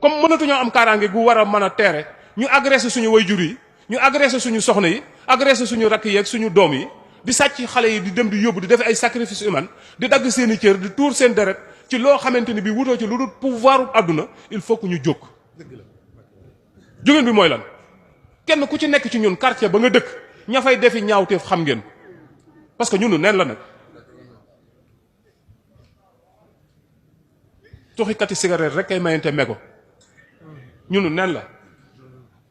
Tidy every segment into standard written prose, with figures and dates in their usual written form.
comme mënatuñoo am kaaraange gu war a mën a teere ñu agressé suñu wayjur yi ñu agressé suñu soxna yi agressé suñu rakk yi ak suñu doom yi di sàcc xale yi di dem di yóbbu di def ay sacrifice humain di dagg seen i cër di tuur seen deret ci loo xamante ni bi wutoo ci lu dul pouvoir àdduna il faut que ñu jóg. jógeen bi mooy lan kenn ku ci nekk ci ñun quartier ba nga dëkk ña fay defi ñaawteef xam ngeen parce que ñunu neen la nag tuxikati cigarette rek kay mayante mego ñunu neen la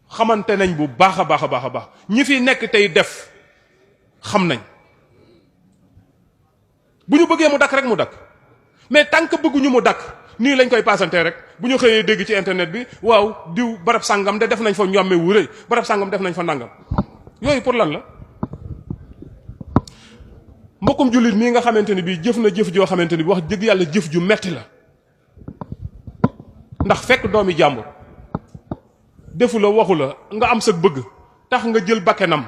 xamante nañ bu baax a baax a baax a baax ñi fi nekk tey def xam nañ bu ñu bëggee mu dakk rek mu dakk mais tant que bëgguñu mu dakk nii lañ koy paasantee rek bu ñu xëyee dégg ci internet bi waaw diw barab sàngam de def nañ fa ñomme wu rëy barab sàngam def nañ fa nangam yooyu pour lan la mbokkum jullit mii nga xamante ni bii jëf na jëf joo xamante ni bi wax dëgg yàlla jëf ju metti la ndax fekk doomi jàmbur defu la waxu la nga am sa bëgg tax nga jël bakkenam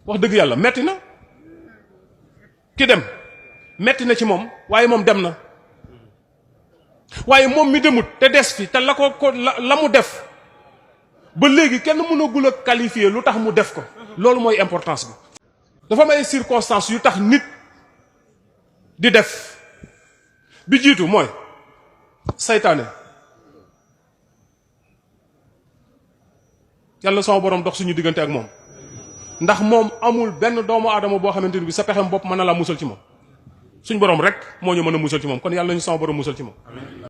wax dëgg yàlla metti na ki dem metti na ci moom waaye moom dem na waaye moom mi demut te des fi te la ko la mu def ba léegi kenn mënagul a qualifier lu tax mu def ko loolu mooy importance bi dafa am ay circonstances yu tax nit di def bi jiitu mooy saytaane yàlla sama borom dox suñu diggante ak moom ndax moom amul benn doomu aadama boo xamante ni bi sa pexem bopp mën na la musal ci moom suñ borom rek moo ñu mën a musal ci moom kon yàlla ñu sama borom musal ci moom